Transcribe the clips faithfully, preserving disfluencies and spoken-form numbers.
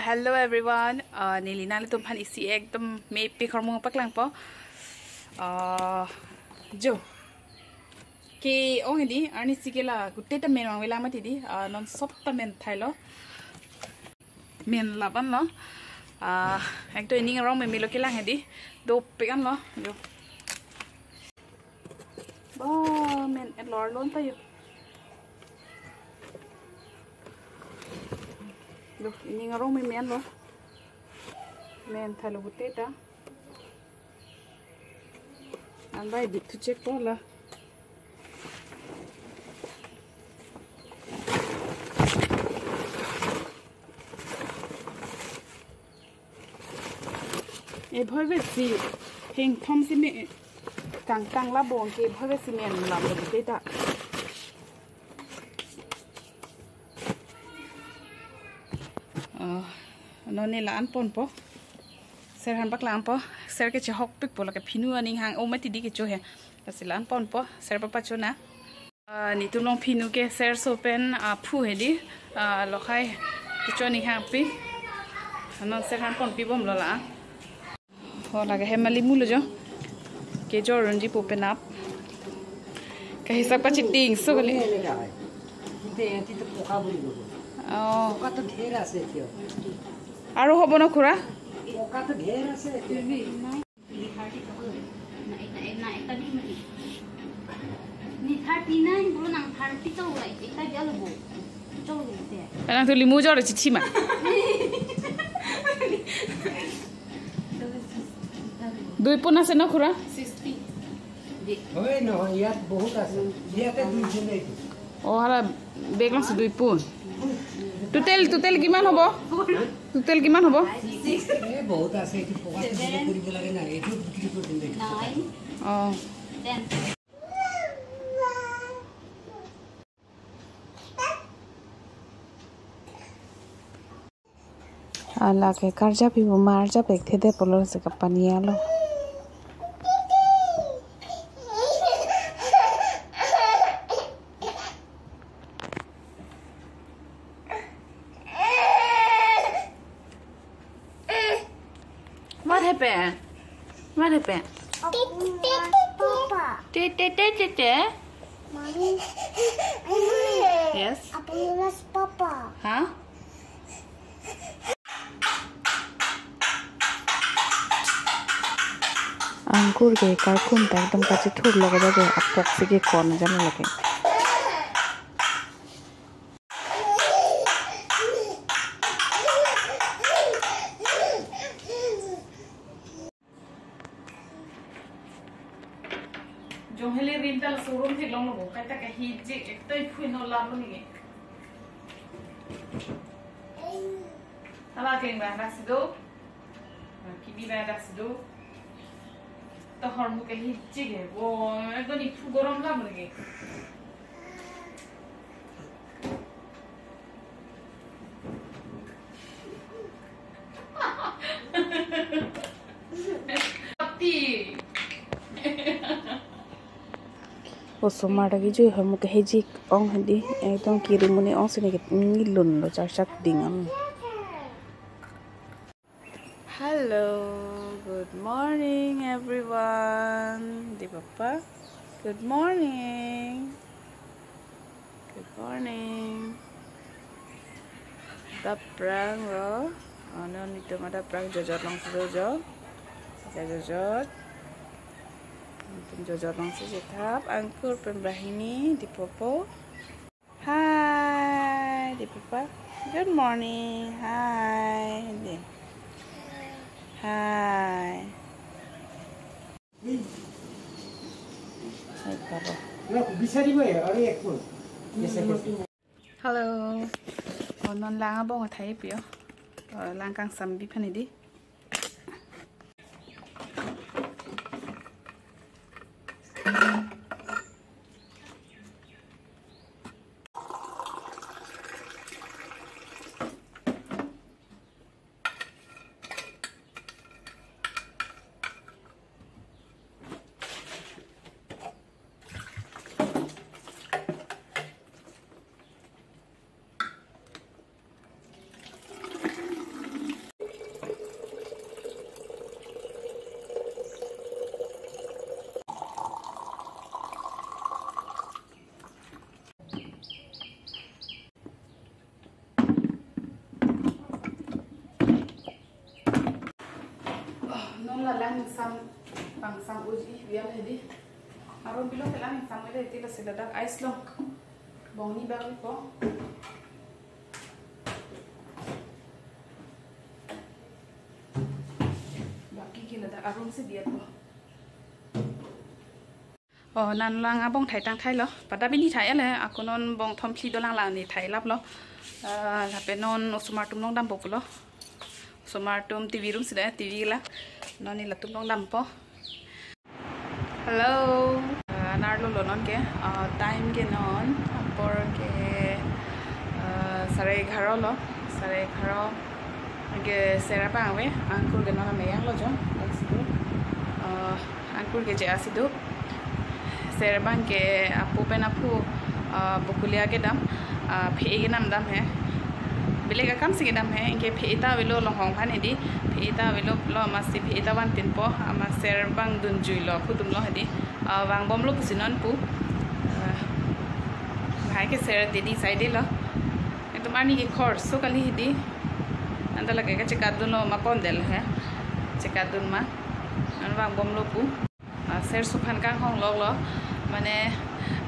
Hello everyone, uh, neli nanglitum aphan isi ekdom mepik ahormu paklangpo. Uh, jo. Ke-ong hedi, arnisi ke la gute ta men vangve lang mati di, uh, non sop ta men thailo. Men lap anlo. Uh, ekdom ining arong memelo kelang hedi. Dopik anlo. Jo. Ba, men et lor lon ta jo. Jo, ining arong meme anlo. Men thailo gute ta. An bai dik thu chek po la. E bhoi besi heng thom si me kangtang la bong ke bhoi besi men lam lo te ta. Oh, non ne la-an ponpo. Ser aphan paklang po. Ser kechehok pikpo lake phinu aning hang-o mati di kecho he. Lasi la-an ponpo. Ser papachona. Ah, netum along phinu ke ser so pen, ah, phu hedi, ah, lokhai kecho aning hangpi. Non ser aphan ponpi bomlo la. Ho lake hem alimu lo jo. Kejor unji po penap. Kahisap kachiting so kali. পোকা বুলি ক'ব। Oh. পোকাটো ঢেৰ আছে এতিয়া। আৰু হ'ব ন খুৰা? পোকাটো ঢেৰ আছে এতিয়া। Ni thirty nine bro, nang thirty to, right? Ita dia lo bo. Chong lo te. Nangtum limu jor chithi ma. Dui pun ase no khura? Sixty. হয় নহয়, ইয়াত বহুত আছে। ইয়াতে দুই গুণ এইটো। অ, হাৰা বেগ আছে দুই পন। টোটেল, টোটেল কিমান হ'ব? টোটেল কিমান হ'ব? এই বহুত আছে, এইটো পকাটো বিক্ৰী কৰিব লাগে না, এইটো বিক্ৰী কৰি দিম দে। অ। Ala ke karjap ibu marjap ek thede polo se kapani alo. What happened? What happened? Papa. Te, te, te, te, te. Mommy. Yes. Apa Papa? Huh? Angkur ke karkun ta ekdom kachethur lo ke apok si ke kon jam lake. Jongheli rim ta la showroom theklong lo bo, kaita kahijik, ekta iphu no lap lo nike. Hala keng ba dak si do. Kibi ba dak si do. Tohor mu kahijik he. Bo, ekdom iphu gorom lap lo nike. Osomar lagi jui hamu kahijik ong hedi, ekdom kiri muni ong sini kit ngilun lo charchak ding am. Hello, good morning everyone. Di papa, good morning. Good morning. Daprang ro. Ano nitum adaprang jojot long si do jo. Jojot. Nitum jojot long si jethap. Angkur pen bahini di popo. Hi, di papa. Good morning. Hi, di. Hi. Hi, papa. Hello. Oh, non lang abong athai pio. Oh, lang kangsam bi aphan hedi. Sam, pangsam uji bial hedi. Arum bilo kelang sam uji hedi, lasi ladak ice long. Bongni bang po. Baki ke ladak arum si bial po. Oh, non lang abong thai tang thailo. Pada bini thai ale, ako non bong thom phli dolang lang ne thailaplo. Ah, lapen non osomar atum along dampo pulo. Osomar atum T V room si da, T V la. Non ne latum along dampo. Hello. Ah, nar lo lo non ke. Ah, time ke non. Apor ke, ah, sare egharo lo. Sare egharo. Ke ser abang ave, angkur ke non ameyang lo jo. That's good. Ah, angkur ke je asi do. Ser abang ke apo pen aphu, ah, bokulia kedam, ah, phe-e kenam dam he. Belek akam si kedam he, anke phe-e ta avelo, longhong aphan hedi. Phe-e ta avelo lo, amatsi phe-e ta vantin po, amat ser abang dunjui lo, aphu atum lo hedi. Ah, vangbom lo pusi non pu. Ah, lahai ke ser dedi saide lo. Ekdom arni ke khor so kali hedi. Anta lake kachekat dun lo ma pondel he. Chekat dun ma. An vangbom lo pu. Ah, ser so aphan kanghong lok lo. Mane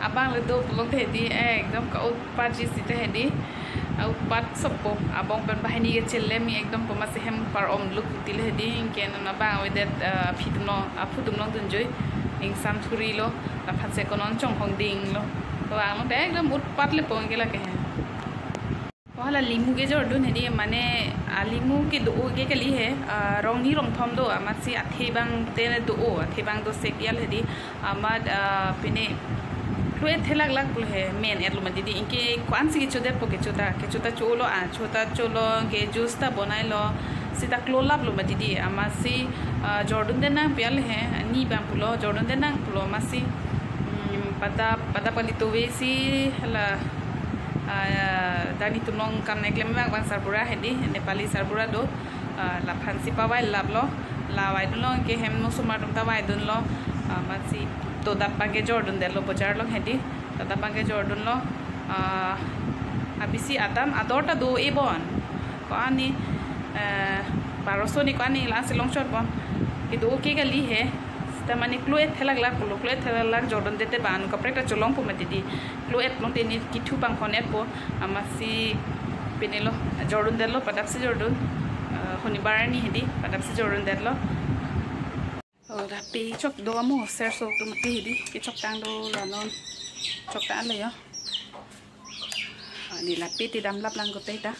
abang le do pulo te hedi, eh, ekdom ka-utpat ji si te hedi. Ah, utpat sopo abong pen banghini ke chele mi ekdom komat si hem par-om luk til hedi. Anke non abang avedet, ah, aphi atum lo, aphu atum along dunjui. Ingsam thuri lo. Laphan se konon chonghong ding lo. To ang lo te ekdom utpat le pon ke lake he. Hala limu kejor dun hedi, mane, ah, limu kedo ke kali he, ah, rong ni rong thom do, amatsi athe abang te do, athe abang do sek bial hedi, amat, ah, pine klue thelak lak pulo he, men et lo ma didi, anke ko-an si kechodet po kecho ta, kecho ta cholo, ah, cho ta cholo, ke juice ta bonai lo, sita klolap lo ma didi, amatsi, ah, jor dun den nang bial he, ni abang pulo, jor dun den nang pulo, amatsi, mm, pada, pada pali tove si, hala, ah, dani atum along kam nangklem abang abang sarbura hedi, Nepali sarbura do, ah, laphan si pavai lap lo, la vai dun lo, anke hem osomar atum ta vai dun lo, ah, amatsi to dap abang kejor dun det lo bojar along hedi, to dap abang kejor dun lo, ah, abisi adam ador ta do-e bon, ko-an ni, eh, baroso ni ko-an ni la si longchot bon, kedo ke kali he. Sita mane klue thelak lak pulo, klue thelak lak jor dun det te abang kaprek ta cholong po ma didi. Klue et long te ne kethu abang hon et po, amatsi pine lo, jor dun det lo, padap si jor dun, eh, honibar arni hedi, padap si jor dun det lo. Oh, lapen chok do amo, ser so atum ke hedi, kechok tang do la non, chok tang le yo. Ah, ne lapen te damlap lang kote ta.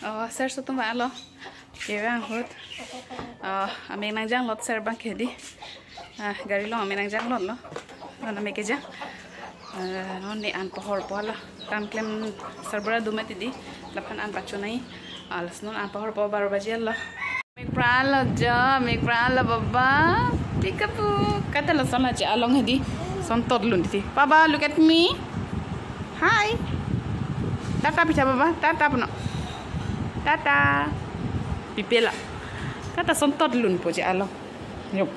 Oh, ser so atum va lo. Kevang ahut. Oh, ameng nangjang lot ser abang ke hedi. Ah, gari along ameng nangjang lot lo. Non ameng kejang. Ah, non ne an pohor po lo. Kam klem sarbura do ma didi. Laphan an pachonai. Ah, lasi non an pohor po, baro baji lo. Mek pran lo jo, mek pran lo baba. Pikapu. Kata lason la je along hedi. Son tot lun ti. Baba, look at me. Hi. Tata picha baba. Tata puno. Tata. Pipela. Kata son tot lun po je along. Yuk.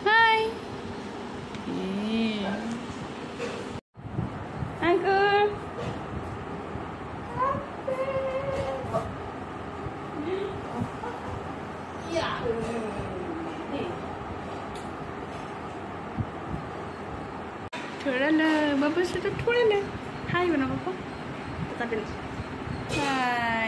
Hi. Eh. Uncle. Thuralo, baba sudah thuralo. Hi, mana baba? Tapi. Hi.